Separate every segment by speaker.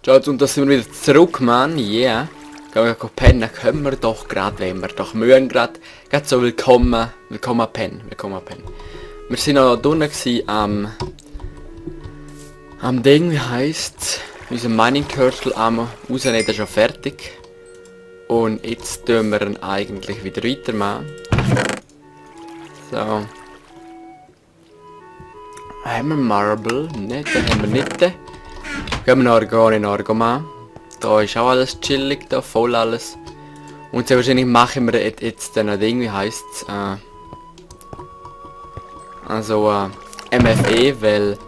Speaker 1: Ciao, und da sind wir wieder zurück, Mann. Yeah. Gehen wir pennen, können wir doch gerade, wenn wir doch mögen gerade. Gerade so willkommen pennen. Wir sind noch drinnen gewesen am Ding, wie heisst unser Mining Turtle am rausnehmen, der ist schon fertig. Und jetzt tun wir ihn eigentlich wieder weitermachen. So. Haben wir Marble? Ne, den haben wir nicht. Gehen wir noch Argon machen. Da ist auch alles chillig, da voll alles. Und sehr wahrscheinlich machen wir jetzt dann ein Ding, wie heisst es? MFE, weil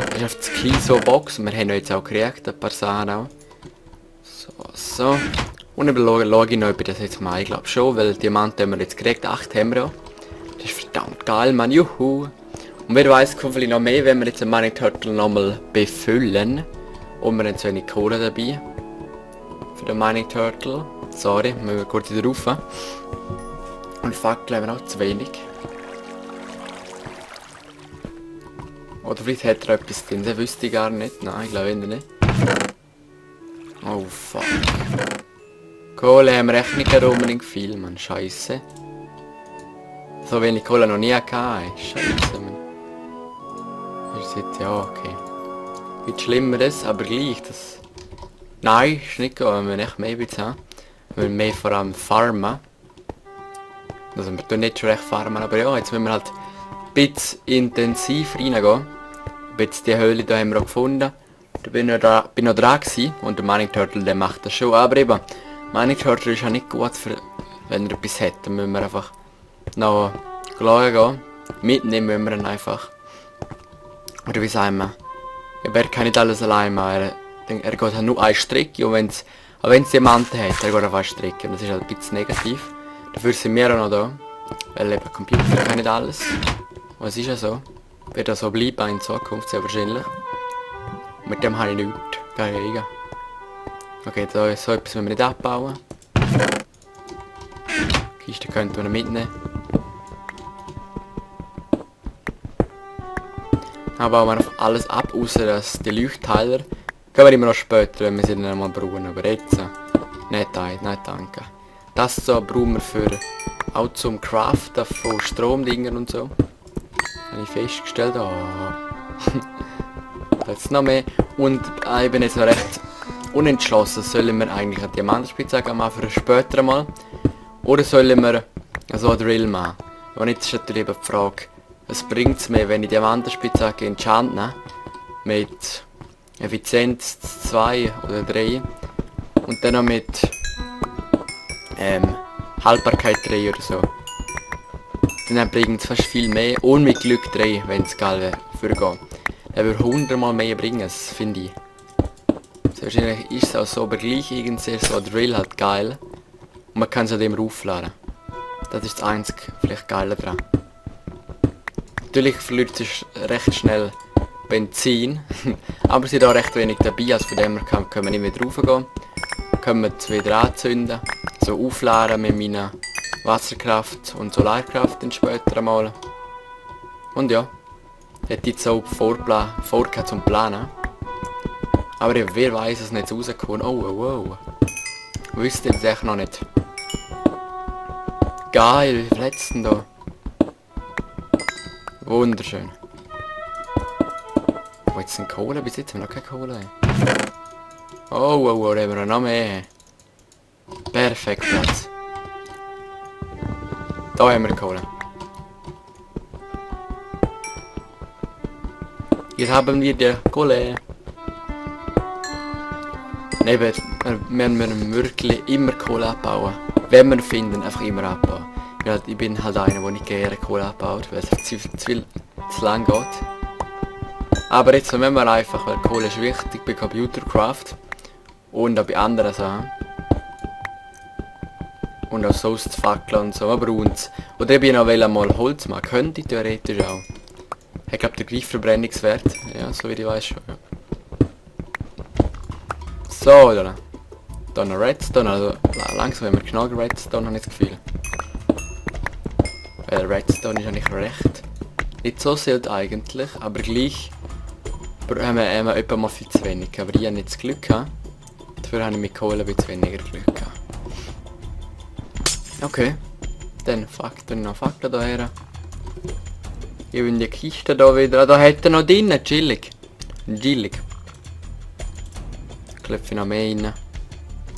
Speaker 1: das ist auf das Key so Box und wir haben jetzt auch gekriegt, ein paar Sachen auch. So. Und dann schaue ich noch, ob ich das jetzt mal, ich glaube schon, weil Diamanten haben wir jetzt gekriegt, 8 haben wir auch. Das ist verdammt geil, man, juhu. Und wer weiß, kommt vielleicht noch mehr, wenn wir jetzt den Mining Turtle nochmal befüllen. Und wir haben zu wenig Kohle dabei. Für den Mining Turtle. Sorry, müssen wir kurz wieder rauf. Und Fackel haben wir auch zu wenig. Oder vielleicht hat er etwas drin, das wüsste ich gar nicht. Nein, ich glaube nicht. Oh fuck. Kohle haben wir echt nicht unbedingt viel, man. Scheiße. So wenig Kohle noch nie gehabt. Scheiße, man. Das ist jetzt ja okay. Wird schlimmer das, aber gleich das. Nein, ist nicht gut, wenn wir echt mehr Bits haben. Wir mehr vor allem farmen. Also wir tun nicht schon recht farmen, aber ja, jetzt müssen wir halt ein bisschen intensiv reingehen. Jetzt die Höhle da haben wir auch gefunden. Da bin noch dran gewesen und der Mining Turtle, der macht das schon. Aber eben, Mining Turtle ist ja nicht gut für, wenn er etwas hat. Dann müssen wir einfach noch gehen. Mitnehmen müssen wir ihn einfach. Oder wie sagen wir? Er kann nicht alles allein machen. Er geht halt nur eine Strecke und wenn es Diamanten hat, er geht auf eine Strecke. Und das ist halt ein bisschen negativ. Dafür sind wir auch noch da. Weil eben Computer kann nicht alles. Und es ist ja so. Wird auch so bleiben in Zukunft sehr wahrscheinlich. Und mit dem habe ich nichts dagegen. Okay, so etwas müssen wir nicht abbauen. Die Kiste könnten wir mitnehmen. Dann bauen wir einfach alles ab, außer dass die Leuchtteiler. Können wir immer noch später, wenn wir sie dann einmal brauchen. Aber jetzt nicht danke. Das so brauchen wir für auch zum Craften von Stromdingen und so. Habe ich festgestellt. Oh. Jetzt noch mehr. Und ich bin jetzt noch recht unentschlossen. Sollen wir eigentlich eine Diamantenspitzhacke machen für später mal? Oder sollen wir so einen Drill machen? Und jetzt ist natürlich eben die Frage, was bringt es mir, wenn ich Diamantenspitzhacke enchanten mit Effizienz 2 oder 3 und dann noch mit Haltbarkeit 3 oder so. Dann bringt es fast viel mehr und mit Glück 3, wenn es geil wäre für gehen. Er würde 100 Mal mehr bringen, finde ich. Also wahrscheinlich ist es auch so, aber gleich irgendwie so ein Drill halt geil. Und man kann es an dem raufladen. Das ist das einzige vielleicht Geile dran. Natürlich verliert es recht schnell Benzin. Aber es sind auch recht wenig dabei, also von dem her können wir nicht mehr raufgehen. Können wir es wieder anzünden. So aufladen mit meiner Wasserkraft und Solarkraft dann später einmal. Und ja, hätte ich jetzt so vorgehabt zum Planen. Aber ja, wer weiß, es nicht rausgekommen. Oh. Wüsste ich echt noch nicht. Geil, wie viel hat's denn da? Wunderschön. Wo jetzt sind Kohle? Bis jetzt haben wir noch keine Kohle. Oh, da haben wir noch mehr. Perfekt Platz. Da haben wir Kohle. Hier haben wir die Kohle. Neben, wir müssen wirklich immer Kohle abbauen. Wenn wir finden, einfach immer abbauen. Ich bin halt einer, der nicht gerne Kohle abbaut, weil es zu lang geht. Aber jetzt müssen wir einfach, weil Kohle ist wichtig bei Computercraft und auch bei anderen Sachen. Und auch sonst Fackeln und so, aber uns. Oder ich noch mal Holz machen, könnte ich theoretisch auch. Ich glaube der Gleichverbrennungswert, ja, so wie ich weiß schon. Ja. So, dann noch Redstone, also langsam haben wir genug Redstone, habe ich das Gefühl. Weil Redstone ist eigentlich recht. Nicht so selten eigentlich, aber gleich haben wir etwa mal viel zu wenig. Aber ich habe nicht das Glück gehabt. Dafür habe ich mit Kohle ein bisschen weniger Glück gehabt. Okay. Dann Faktor noch Faktor da her. Ich will die Kiste da wieder. Da hätte er noch drinnen, chillig. Chillig. Klopfe noch mehr rein.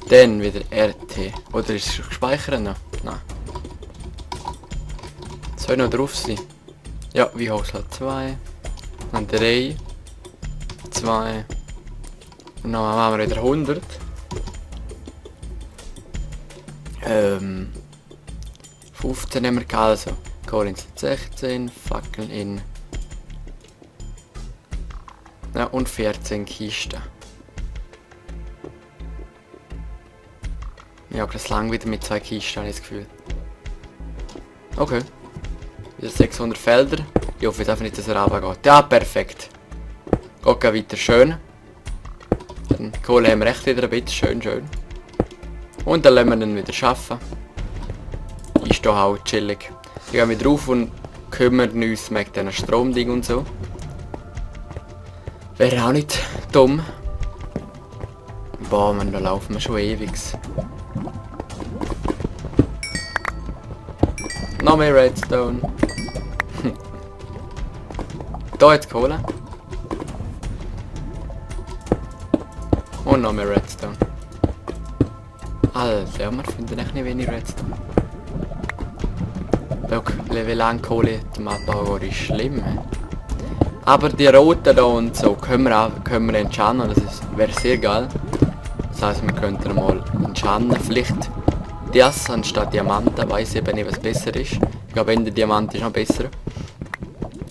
Speaker 1: Dann wieder RT. Oder ist es gespeichert noch? Nein. Soll noch drauf sein? Ja, wie hoch halt 2. Dann 3. 2. Und dann machen wir wieder 100. 15 nehmen wir gehabt, also. Kohle in 16, Fackeln in. Ja, und 14 Kisten. Ja, aber das lang wieder mit 2 Kisten, habe ich das Gefühl. Okay. Wieder 600 Felder. Ich hoffe jetzt einfach nicht, dass er runtergeht. Ja, perfekt. Geht weiter, schön. Dann Kohle haben wir echt wieder ein bisschen, schön, schön. Und dann lassen wir ihn wieder arbeiten. Ist da auch chillig. Wir gehen wieder drauf und kümmern uns mit diesen Stromding und so. Wäre auch nicht dumm. Boah, man, da laufen wir schon ewig. Noch mehr Redstone. Da jetzt Kohle. Und noch mehr Redstone. Alter, wir finden echt nicht wenig Redstone. Look, wie lange Kohle zum Abbau geht, ist schlimm. He? Aber die roten da und so können wir enchanten, das wäre sehr geil. Das heisst, wir könnten mal enchanten, vielleicht das anstatt Diamanten, weiß ich eben nicht, was besser ist. Ich glaube, Ende Diamant ist noch besser.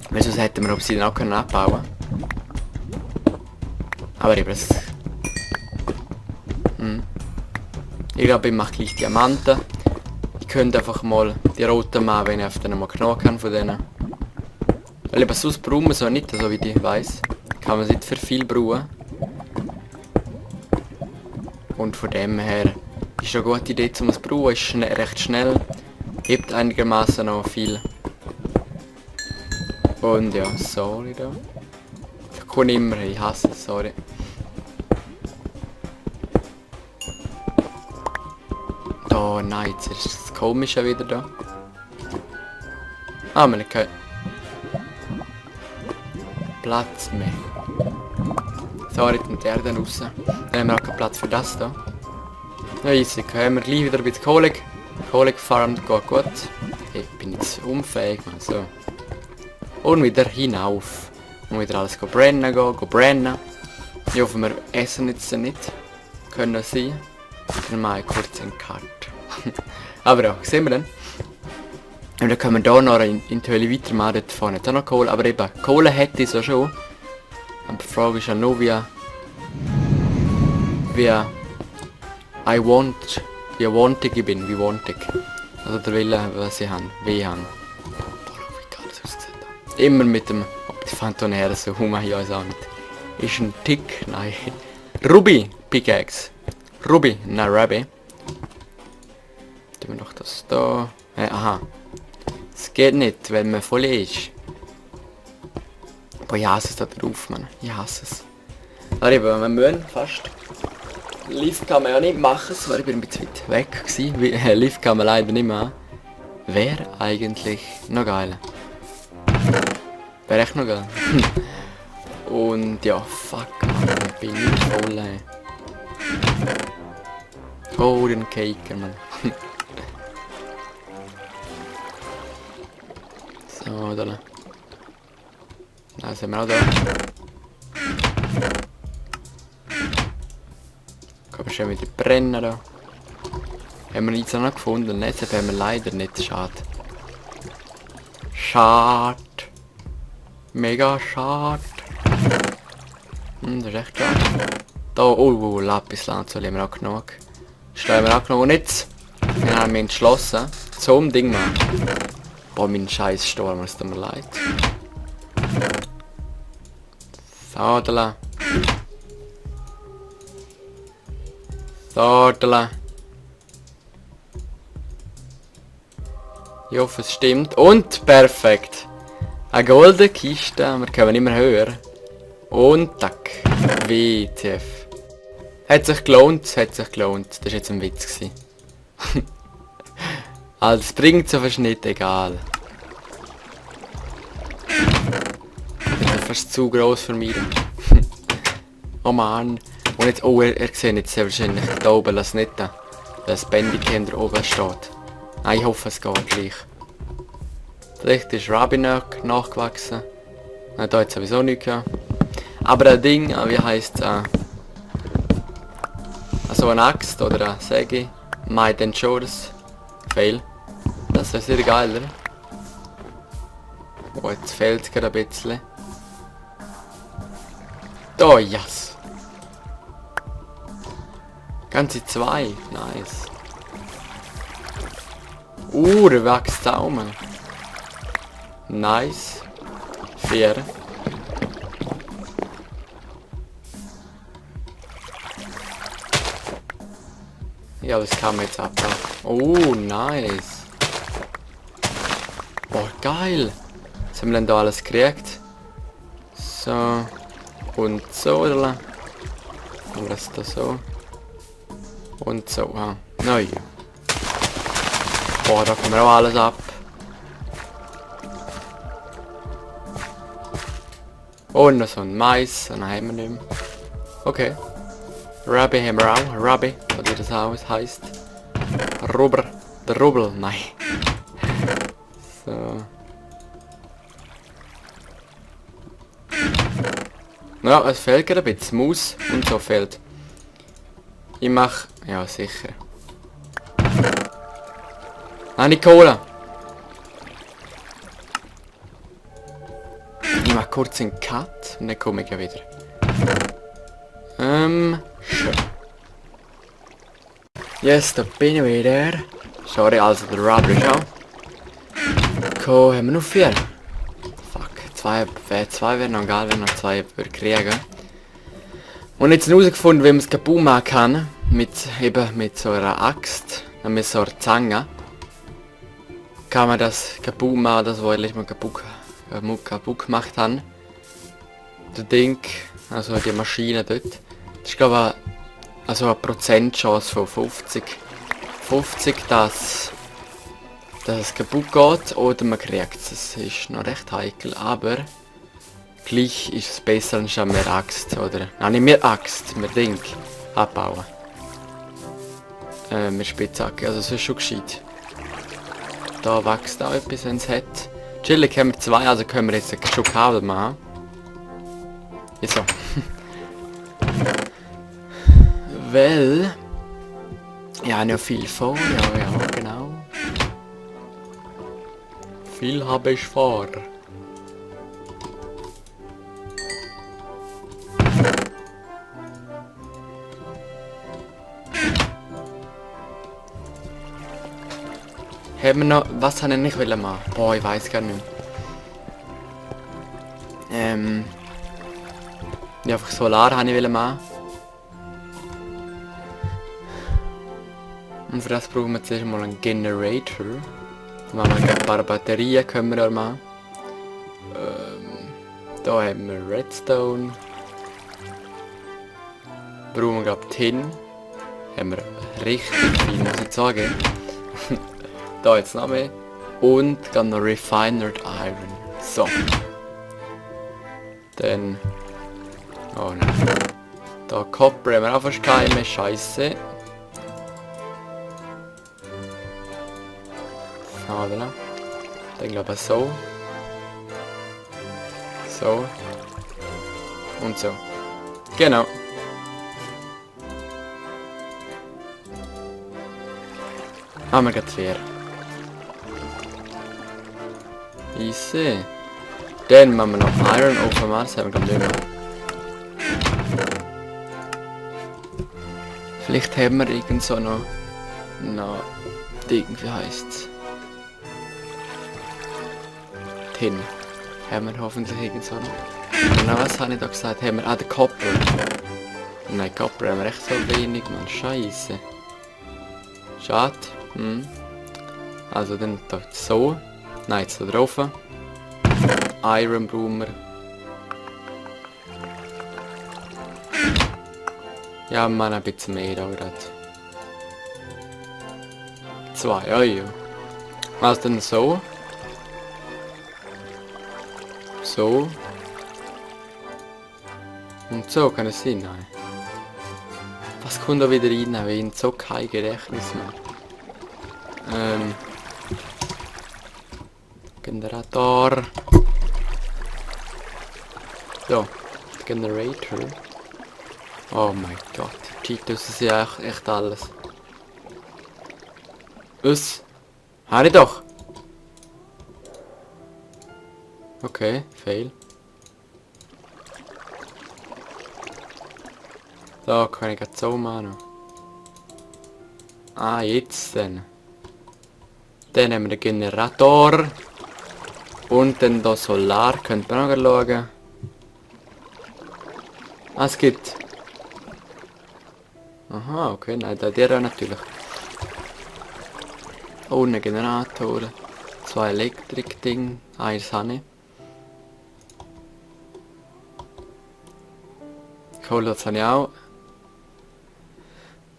Speaker 1: Weil sonst hätten wir Obsidian auch können abbauen. Aber eben das... Ich glaube, ich mache gleich Diamanten. Ich könnte einfach mal die roten machen, wenn ich auf denen mal genug kann von denen. Weil eben sonst brauchen wir so nicht, so wie ich weiss. Kann man nicht für viel brauchen. Und von dem her ist eine gute Idee, um es zu brauchen. Ist recht schnell. Hebt einigermaßen noch viel. Und ja, sorry da. Ich komme immer, ich hasse es, sorry. Oh nein, jetzt ist das Komische wieder da. Ah, man hat Platz mehr. Sorry, dann die Erde raus. Dann haben wir auch keinen Platz für das da. Ja, easy, haben wir gleich wieder ein bisschen Kohle. Kohle gefarmt, geht gut. Ich bin jetzt unfähig, man. So. Und wieder hinauf. Und wieder alles brennen brennen. Ich hoffe, wir essen jetzt nicht. Können sein. Dann mache ich kurz einen Cut. Aber ja, sehen wir dann. Und dann können wir hier noch in die Höhle weitermachen. Dort vorne hat auch noch Kohle. Aber eben, Kohle hätte ich so schon. Aber die Frage ist ja nur, wie wantig ich bin, wie wantig. Also der Wille, was ich habe, wie ich habe. Boah, wie geil das ausgesehen hat. Immer mit dem Optifanton her, so mache ich alles auch nicht. Ist ein Tick, nein. Ruby Pickaxe. Ruby, nein, Ruby. Tun wir noch das da. Aha. Es geht nicht, weil man voll ist. Boah, ich hasse es da drauf, Mann. Ich hasse es. Aber eben, wir müssen fast. Live kann man ja nicht machen, weil ich bin ein bisschen weit weg gewesen. Live kann man leider nicht mehr. Wäre eigentlich noch geil. Wäre echt noch geil. Und ja, fuck, Mann, bin ich voll, ey. Golden Cake, Mann. So, da. Da sind wir auch da. Können wir schon wieder brennen da. Haben wir nichts noch gefunden? Jetzt haben wir leider nicht. Schade. Schade. Mega schade. Das ist echt schade. Da, oh, Lapislazuli haben wir auch genug. Stellen wir auch genug. Und jetzt haben wir entschlossen, zum Ding machen. Boah, mein scheiß Sturm, es tut mir leid. Sadela. Sadela. Ich hoffe es stimmt. Und perfekt. Eine goldene Kiste. Wir kommen immer höher. Und tack. WTF. Hat sich gelohnt, hat sich gelohnt. Das war jetzt ein Witz gewesen. Also es bringt so fast nicht, egal. Das ist fast zu gross für mich. Oh Mann. Und jetzt, oh, er sieht jetzt sehr wahrscheinlich da oben, lass nicht da. Das Bandicam da oben steht. Nein, ich hoffe es geht gleich. Vielleicht ist Robin nachgewachsen. Nein, da hat sowieso nichts gehabt. Aber ein Ding, wie heisst es? Also eine Axt oder eine Säge. Might and Shoulders. Fail. Das wäre sehr geil, oder? Oh, jetzt fehlt es gerade ein bisschen. Da, yes! Ganze 2, nice. Der wächst Daumen. Nice. 4. Ja, das kann man jetzt abbauen. Oh, nice. Boah, geil. Was haben wir denn da alles gekriegt? So. Und so, oder? Und das da so. Und so, ah. Neu. Boah, da kommen wir auch alles ab. Und noch so ein Mais, dann haben wir nicht mehr. Okay. Rabbi haben wir auch. Rabbi, oder wie das auch heisst. Rubber. Der Rubbel, nein. So. Ja, es fehlt gerade ein bisschen. Maus und so fehlt. Ich mach... Ja, sicher. Nein, nicht Cola. Ich mach kurz einen Cut und dann komme ich ja wieder. Schön. Yes, da bin ich wieder. Sorry, also der Rubber ist auch. Cool, haben wir noch 4. Fuck, 2 wäre noch geil, wenn noch 2 würde kriegen. Und jetzt herausgefunden, wie man es kaputt machen kann. Mit so einer Axt, mit so einer Zange. Kann man das kaputt machen, das was ich mal kaputt gemacht habe. Der Ding, also die Maschine dort. Das ist glaube ich also eine Prozentchance von 50. 50, dass es kaputt geht oder man kriegt es. Das ist noch recht heikel, aber gleich ist es besser als mehr Axt, oder? Nein, nicht mehr Axt, mehr Ding abbauen. Mit Spitzhacke, also das ist schon gescheit. Da wächst auch etwas, wenn es hat. Chillig haben wir 2, also können wir jetzt schon Kabel machen. Jetzt so. Weil... Ja, noch viel vor, ja, genau. Viel habe ich vor. Haben wir noch... Was habe ich nicht wollen machen? Boah, ich weiß gar nicht mehr. Ja, einfach Solar habe ich wollen machen. Und für das brauchen wir zuerst mal einen Generator. Dann machen wir ein paar Batterien, können wir da machen. Da haben wir Redstone. Brauchen wir glaube Tin. Haben wir richtig viel, muss ich sagen. Da jetzt noch mehr. Und dann noch Refined Iron. So. Dann... Oh nein. Da Copper haben wir auch fast keine. Scheiße. Oder? Dann glaube ich so. So. Und so. Genau. Haben wir gerade 4. Easy. Dann machen wir noch Iron auf dem Mars, haben wir glaube ich nicht mehr. Vielleicht haben wir irgend so noch irgendwie heisst es. Tin. Haben wir hoffentlich irgend so noch. Und was habe ich da gesagt? Haben wir... den Copper. Nein, Copper haben wir echt so wenig, man. Scheiße. Schade. Also dann da so. Nein, jetzt da drauf. Iron brauchen wir. Ja, man ein bisschen mehr da gerade. 2, ja, ja. Also dann so. So. Und so kann es sein, nein. Was kommt da wieder rein, wenn so kein Gedächtnis mehr? Generator. So, Generator. Oh mein Gott, die Cheetos sind ja echt alles. Was? Habe ich doch! Okay, fail. Da kann ich jetzt so machen. Ah, jetzt dann. Dann haben wir den Generator. Und dann da Solar, könnt ihr noch schauen. Ah, es gibt. Aha, okay, nein, der natürlich. Oh, ein Generator. 2 Elektrik-Ding. Eins habe ich. Cool, das habe ich auch.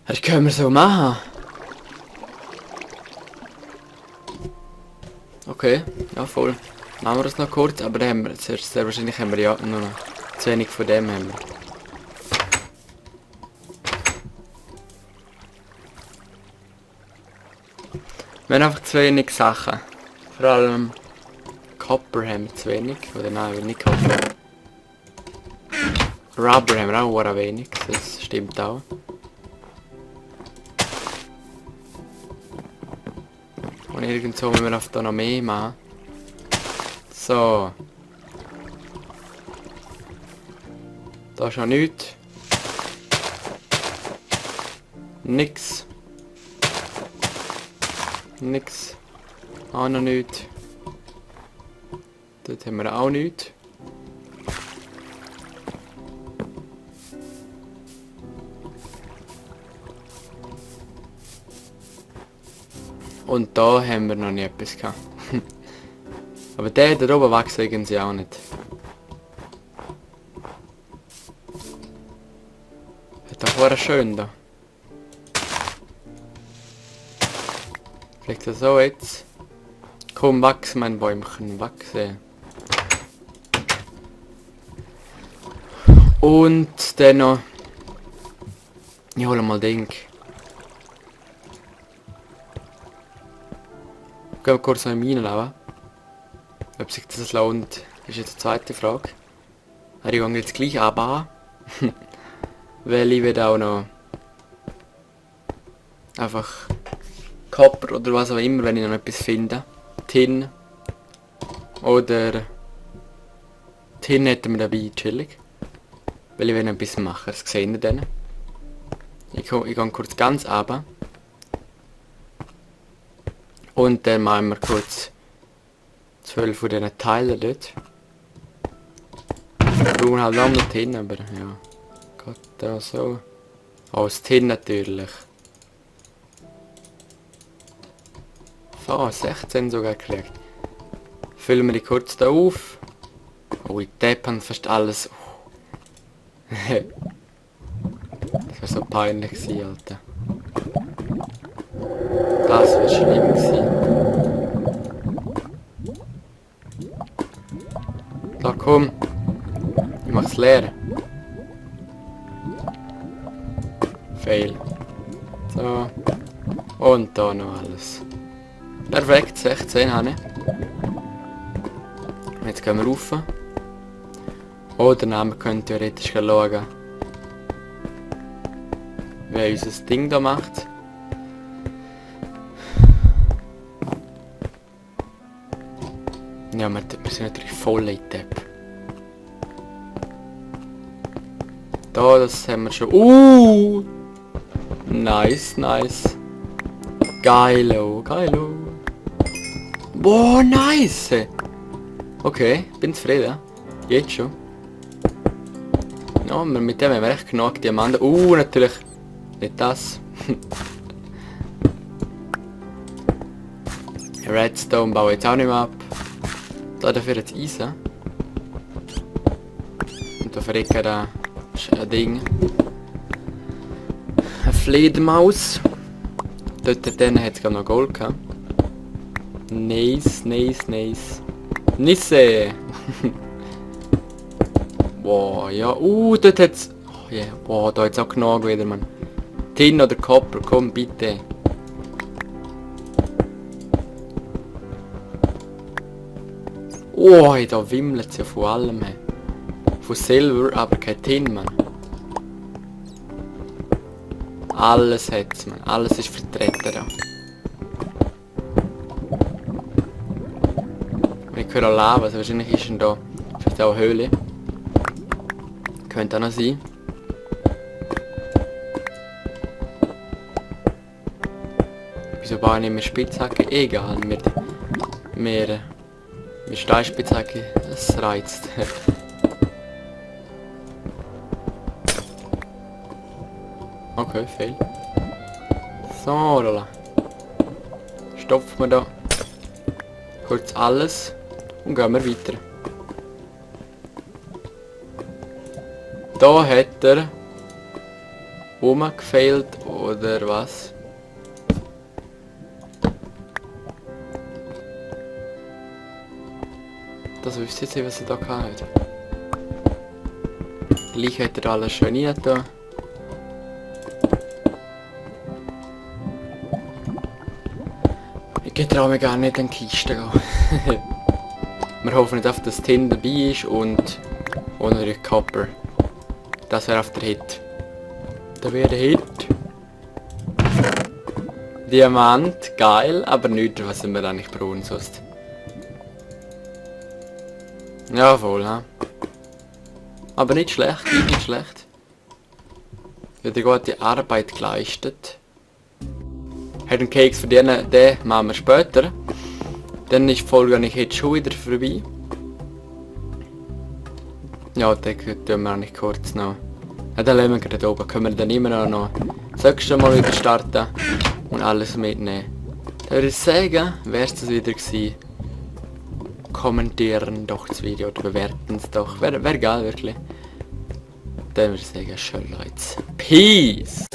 Speaker 1: Das können wir so machen. Okay, ja voll. Machen wir das noch kurz, aber dann haben wir zuerst, sehr wahrscheinlich haben wir ja nur noch zu wenig von dem haben wir. Wir haben einfach zu wenig Sachen. Vor allem Copper haben wir zu wenig. Oder nein, nicht Copper. Rubber haben wir auch sehr wenig, das stimmt auch. Und irgendwo müssen wir auf da noch mehr machen. So. Da ist noch nichts. Nix. Nix. Auch noch nichts. Dort haben wir auch nichts. Und da haben wir noch nie etwas gehabt. Aber der da oben wächst irgendwie auch nicht. Hat doch war schön da. Vielleicht so jetzt. Komm, wachs mein Bäumchen, wachse. Und dann noch. Ich hole mal Ding. Gehen wir kurz noch in Minen laufen. Ob sich das lohnt, ist jetzt die zweite Frage. Ich gehe jetzt gleich runter. Weil ich will auch noch einfach Copper oder was auch immer, wenn ich noch etwas finde. Tin. Oder Tin hätten wir dabei, chillig. Weil ich will noch etwas machen, das sehen wir dann. Ich gehe kurz ganz runter. Und dann machen wir kurz 12 von diesen Teilen dort. Wir brauchen halt noch nicht hin, aber ja. Gott, da so. Oh, das Tin natürlich. So, 16 sogar gekriegt. Füllen wir die kurz da auf. Oh, ich deppern fast alles. Das wäre so peinlich gewesen, Alter. Das wäre schlimm gewesen. Da komm. Ich mach's leer. Fail. So. Und da noch alles. Perfekt, 16 habe ich. Jetzt gehen wir rauf. Oder nein, wir können theoretisch schauen, wie unser Ding da macht. Ja, wir sind natürlich voll in Depp. Da, das haben wir schon. Nice, nice. Geilo, geilo. Boah, nice. Okay, bin zufrieden. Jetzt schon. Ja, mit dem haben wir echt genug Diamanten. Natürlich. Nicht das. Redstone baue ich jetzt auch nicht mehr ab. Da dafür jetzt Eisen. Und da verrecke da ein Ding. Eine Fledermaus. Dort dann hat es noch Gold gehabt. Nice, nice, nice. Nisse! Wow, ja. Dort hat's. Oh yeah. Wow, da hat's auch genug wieder, Mann. Tin oder Copper, komm bitte. Oh, da wimmelt es ja von allem. Hey. Von Silber, aber kein Tin, Mann. Alles hat's, Mann. Alles ist vertreten da. Ich höre auch Lava, also wahrscheinlich ist er da. Vielleicht auch eine Höhle. Könnte auch noch sein. Wieso baue ich nicht mehr Spitzhacke? Egal, mehr Steinspitzhacke, das reizt. Okay, fail. So, lala. Stopfen wir da kurz alles und gehen wir weiter. Da hat er rumgefailt oder was? Das wüsste ich jetzt nicht, was er da hat. Gleich hat er alles schön rein da. Ich traue mir gar nicht in die Kiste gehen. Wir hoffen nicht auf, dass Tin dabei ist und ohne Copper. Das wäre auf der Hit. Da wäre der Hit. Diamant, geil, aber nichts, was wir eigentlich brauchen sonst. Ja, voll, ha. Aber nicht schlecht, nicht schlecht. Wieder gute Arbeit geleistet. Hat einen Keks verdienen, den machen wir später. Dann ist die Folge eigentlich jetzt schon wieder vorbei. Ja, den tun wir eigentlich kurz noch. Ja, den lassen wir gerade oben. Können wir dann immer noch das nächste Mal wieder starten und alles mitnehmen. Dann würde ich sagen, wäre es das wieder gewesen. Kommentieren doch das Video oder bewerten es doch. Wäre geil, wirklich. Dann würde ich sagen, schön Leute. Peace!